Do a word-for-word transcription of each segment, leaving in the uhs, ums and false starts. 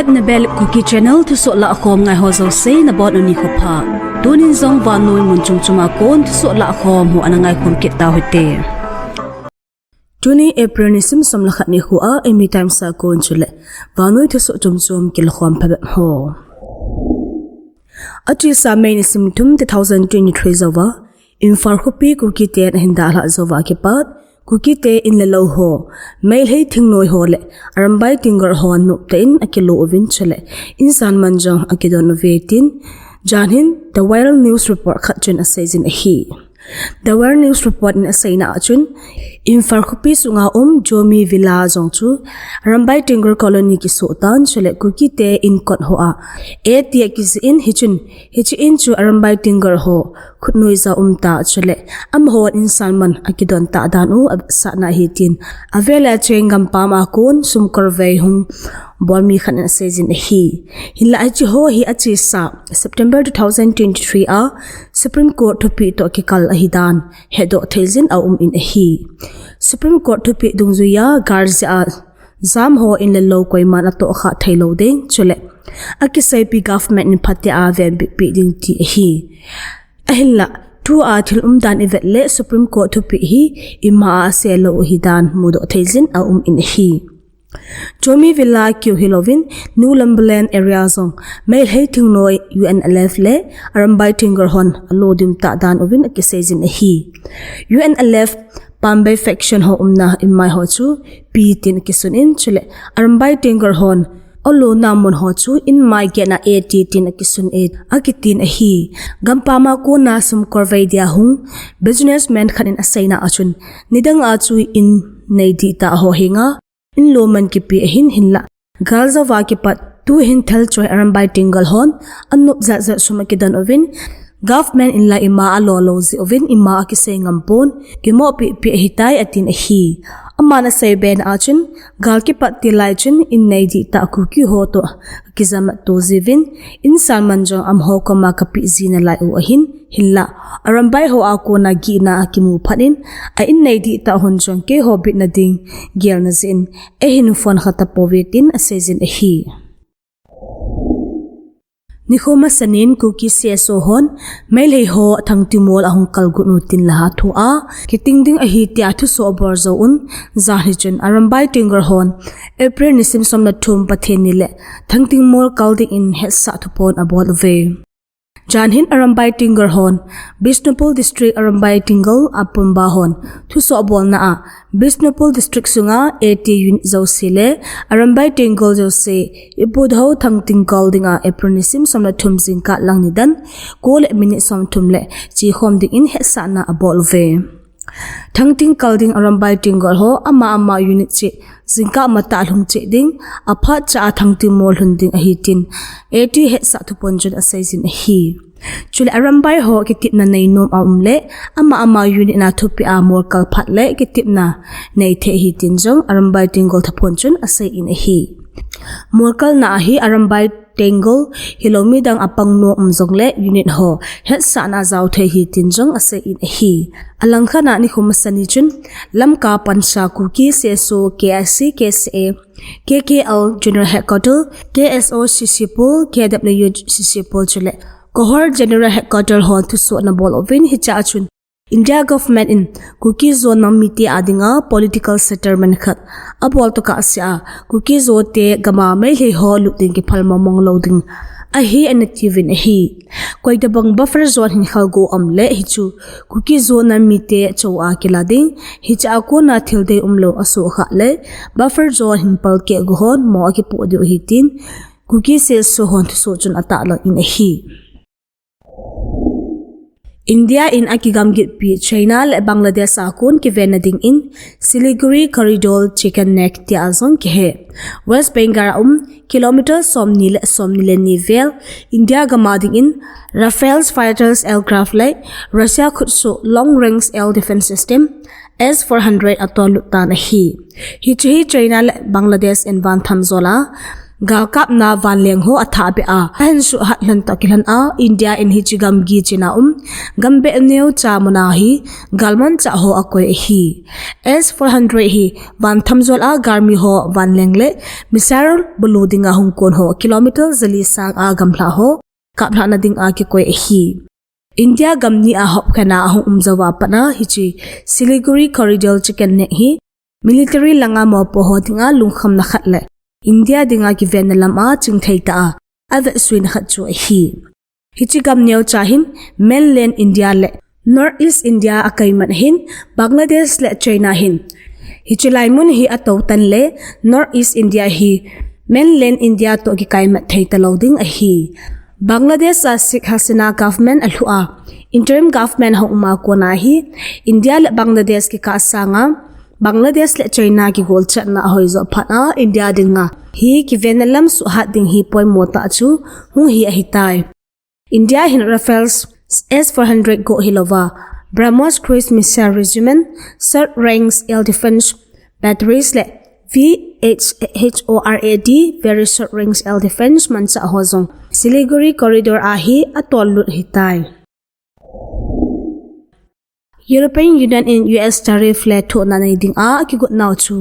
Nabel Kuki Channel thusoh lahkhom ngai ho jouse nabonun nikho pha. Tunin jong vannoi mun chom chom a kon thusoh lahkhom ho ana ngaikhom kit tauhite. Tuni April nisim som le khat nikho a Eimi Times a kon chule vannoi thusoh chom chom kilakhom phabep ho. Achesa May nisim thum two thousand twenty-three jouva Imphal khopi Kuki ten ahin dalhah jouva kipat Kuki te in le lou ho, Meitei thingnoi ho le Arambai Tenggol ho noptah in akilo uvin chule insan man jong akidon uve tin janhin The Wire News report khat chun aseijin ahi. The Wire News report in aseina a chun Imphal khopi sunga um Zomi Villa jong chu Arambai Tenggol colony kisoh tan chule Kuki te in kot ho a eti akijih in hichun hiche in chu Arambai Tenggol ho khutnoi ja umtah chule amaho insan man akidon tah dan u avetsahna ahi tin avel a cheng gampam a kon sumkolvei hung bol mi khat in aseijin ahi. Hinlah hiche ho hi achesa September two thousand twenty-three a Supreme Court thupeh toh kikal ahidan hedoh theijin aum in ahi. Supreme Court thupeh dungjuiya gal jeh a jam ho in le lou koiman atohkhah theilou ding chule akiseipi government in phatea venbitpi ding ti ahi. Ahinlah tua thil umdan ivet le Supreme Court thupeh hi ima a aselou ahidan mudoh theijin aum in ahi. Zomi Villa keu hilouvin New Lumberland area jong Meitei thingnoi U N L F le Arambai Tenggol hon alo dimtah dan uvin akiseijin ahi. U N L F Pambei faction ho umna inmai ho chu P tin akisun in chule Arambai Tenggol hon alona mun ho chu inmai getna A T tin akisun e akitin ahi. Gampam a kona sumkolvei dia hung businessman khat in aseina a chun nidang a chu in nei dihtah ho henga in loman kipe ahin hinlah gal jouva kipat tuhin thelchoi Arambai Tenggol hon anop jatjat sum akidon uvin government in la ima alo lou jeh uvin ima akisei ngam pon kimohpehpeh ahitai atin ahi. Aman aseibe na a chun gal kipat til lai chun in nei dihtah Kuki ho toh akijamat to jiuvin insan man jong amaho koma kapeh ji nalai u ahin hinlah Arambai ho a kona gihna akimu phat in a in nei dihtah hon jong keiho bitna ding gelna jeh in eihin phone kha tapouve tin aseijin ahi. Nikho masanin Kuki C S O hon Meitei ho Thangtingmol ahung kalgot u tin la athoa kiting ding ahi tia thusoh abol jou un, janhi chun Arambai Tenggol hon April nisim som le thum Pathen ni le Thangtingmol kal dingin hetsah thuphon abol uve. Janhin Arambai Tenggol hon Bishnupur District Arambai Tenggol Apumba hon thusoh abolna a Bishnupur District sunga A T unit jouse le Arambai Tenggol jouse ipudoh Thangting kal dinga April nisim som le thum jingkah lang nidan ko le minute som thum le chekhom dingin hetsahna abol uve. Thangting kal ding Arambai Tenggol ho ama ama unit cheh jingkah matah lhung cheh ding aphat cha a Thangtingmol lhun ding ahi tin A T hetsah thuphon chun aseijin ahi. Chule Arambai ho kitepna neinom aum le ama ama unit na thupeh a molkal phat le kitepna neithei ahi tin jong Arambai Tenggol thuphon chun aseiyin ahi. Molkalna a hi Arambai Tenggol hilou midang apang nom um jongle unit ho hetsahna ajao thei ahi tin jong aseiyin ahi. Alangkhat a nikho masani chun Lamka Pansa Kuki C S O, K I C, K C A, K K L General Headquarter, K S O Sisipur, K W Sisipur chule Kohor General Headquarter hon thusoh anabol uvin hiche a chun India government in Kuki-Zo nam mite a dinga political settlement khat abol tokah sea, Kuki-Zo te gama Meitei ho lut ding kiphal mong mong lou ding ahi anatiuvin ahi. Koitabang buffer zone hin khalgo aum le hichu Kuki-Zo nam mite chou a kila ding, hiche a kona thildei umlou asoh khah le buffer zone hin palkeh go hon mo akipoh diu ahi tin Kuki-Zo hon thusoh chun atahlang in ahi. India in akigamgitpi China le Bangladesh a kon kivenna dingin Siliguri Corridor Chicken Neck tia jong kihe. West Bengal a um kilometer somni le somni le ni vel India gama dingin Rafale fighters aircraft le Russia khutsoh long range air defense system S four hundred atolut tan ahi. Hiche hi China le Bangladesh in van tham jol a Galkapna vanleng ho athah beh a ahin suhat lhon toh kilhon a, India in hiche gamgi china um gambeh neocha muna hi galmanchah ho akoi ahi. S four hundred hi van thamjol a galmi ho vanleng le missile bulu dinga hung kon ho kilometer jali sang a gamlha ho kaplhahna dinga kikoi ahi. India gam ni a hopkhen a ahung um jouva pat a hiche Siliguri Corridor chicken neck hi military langa mopo ho dinga lungkhamna khat le India dinga kivenna lam a chingthei tah a avetsuina khat chu ahi. Hiche gam neocha hin mainland India le North East India akaimat ahin, Bangladesh le China hin hiche lai mun hi atou tan le North East India hi mainland India toh kikaimat thei talou ding ahi. Bangladesh a Sheikh Hasina government alhuh a interim government ahung um a kona hi India le Bangladesh kikah sanga Bangladesh le China kigolchatna ahoijoh phat a India dinga hi kivenna lam suhat ding hi poimo tah chu hung hi ahitai. India hin Rafale S four hundred goh hilouva, BrahMos cruise missile regiment, short range air defense batteries le V H O R A D, very short range air defense manchah ho jong Siliguri corridor a hi atollut ahitai. European Union in U S tariff le thohna nei dinga akigot nau chu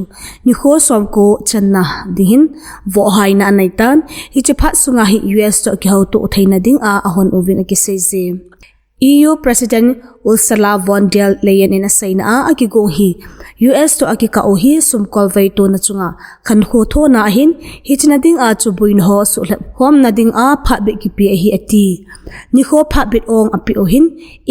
nikho somko channa ding hin vohhaina aneitan, hiche phat sunga hi U S toh kihoutoh theina dinga ahon uvin akiseiye. E U President Ursula von der Leyen in aseina a akigong hi U S toh akikah u hi sumkolvei tona chunga khankho thohna ahin, hichena dinga chu boina ho suhlhep khomna dinga phabep kipe ahi ati. Nikho phabep ong apeh u hin,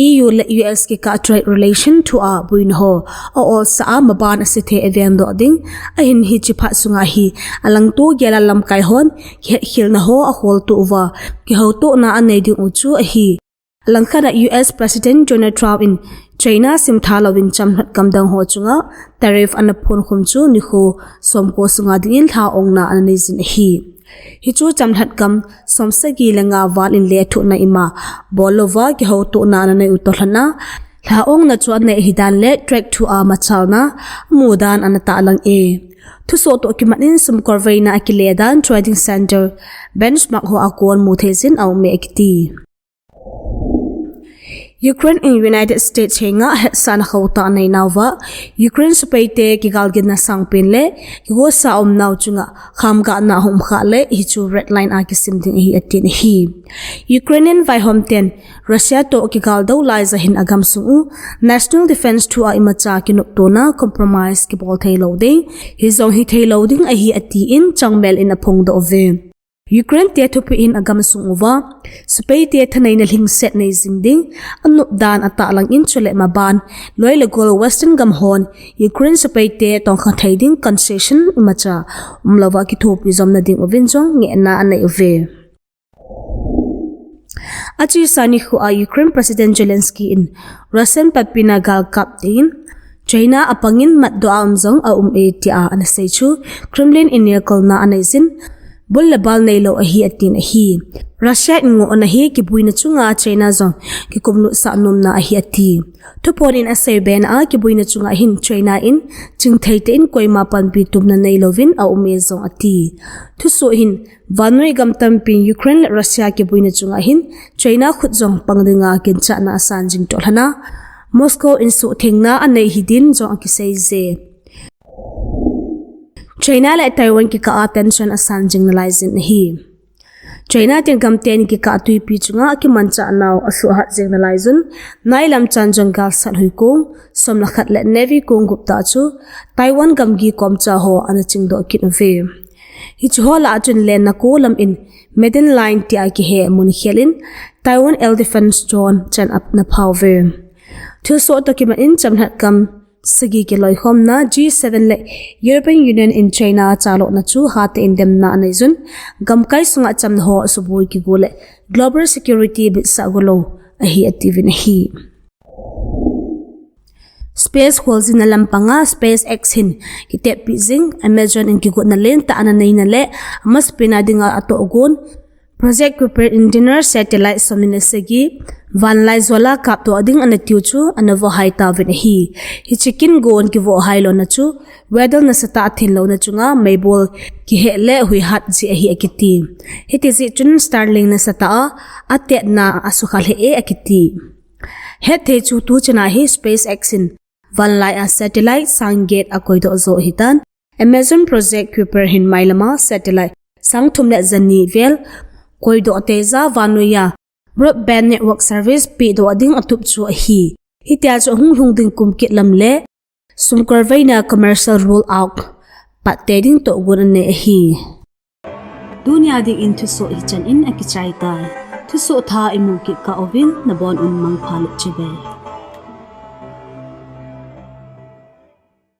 E U le U S kikah trade relation thua boina ho a-olsa a maban asethei avendoh ding ahin, hiche phat sunga hi alangto gela lamkai hon kihetkhelna ho akholtoh uva kihoutohna anei ding u chu ahi. Alangkhat a U S President Donald Trump in China simtha louvin chamlhat gam dang ho chunga tariff ana phonkhum chu nikho somko sunga dingin lha-ongna ana neijin ahi. Hichu chamlhat gam somsagi le nga val in lethuhna ima bollouva kihoutohna ana nei u toh lhon a, lha-ongna chu anei ahidan le trade thua machalna amudan ana tahlang e. Thusoh toh kimat in sumkolveina akile dan Trading Center benchmark ho a kon mutheijin aume akiti. Ukraine in United States henga hetsahna khotah anei nauva, Ukraine sepaite kigalginna sangpen le kigosa aumnau chunga khamgahna ahung umkhah le hichu red line a kisim ding ahi atin ahi. Ukrainian vaihomten Russia toh kigaldou laija hin agamsung u National Defense thua imacha kinoptona compromise kibol theilou ding, hijong hitheilou ding ahi atin changmel in aphongdoh uve. Ukrainete thupeh in agamsung uva sepaite thaneina lhingset neijing ding anopdan atahlang in, chule maban loi le gol Western gam hon Ukraine sepaite tongkha thei ding concession imacha umlouva kithopi jomna ding uvin jong ngehna anei uve. Achesa nikho a Ukraine President Zelensky in Russian patpina galkap dingin China apangin matdoh a um jong aum e tia anasei chu Kremlin in nelkolna aneijin, bul le bal neilou ahi atin ahi. Russia in ngohna hi kibuina chunga China jong kikumlutsah nomna ahi ati. Thuphon in asei bena a kibuina chunga hin China in chingthei tah in koima panpi tumna neilouvin aume jong ati. Thusoh hin vannoi gam tampin Ukraine le Russia kibuina chunga hin China khut jong pang dinga kinchatna asan jing toh lhon a, Moscow in suhthengna anei hidin jong akiseiye. China le Taiwan kikah a tension asan jing nalaijin ahi. China tin gamten kikah twipi chunga akimanchah nau asuhhat jing nalaijun, nailam chan jong galsat huikong som le khat le Navy kong gup tah chu Taiwan gamgi komcha ho ana chingdoh kit uve. Hiche ho lah a chun lenna ko lam in Maiden Line tia kihe mun khel in Taiwan Air Defense Zone chan ana phauve. Thusoh toh kimat in chamlhat gam sagi kiloikhomna G seven le European Union in China chalona chu hatah in demna aneijun, gamkai sunga chamna ho asuboi kigo le global security bitsah golou ahi atiuvin ahi. Space kholjinna lampanga SpaceX hin kiteppi jing, Amazon in kigotna lentah ana neina le amasapena dinga atohgon Project Kuiper in Dinner satellite som ni le sagi vanlaijola kapdoh ding ana tiu chu ana vohhai tauvin ahi. Hiche kin gon kivohhai lona chu weather nasatah a thenlouna chunga meibol kiheh le huihat jeh ahi akiti. Hitijeh chun Starlink nasatah a atetna asukha lheh e akiti. Hetthei chu tuchana hi SpaceX in vanlai a satellite sang get akoidoh joh ahitan, Amazon Project Kuiper hin mailama satellite sang thum le jani vel koidoh teija vannoiya broadband network service pehdoh ding atup chu ahi. Hitia chu ahung lhung ding kum kit lam le sumkolveina commercial rollout pat tei ding tohgon anei ahi. Tunia dingin thusoh hichan in akichaitai. Thusoh thah imu kit kah uvin nabon un mangpha le chibai.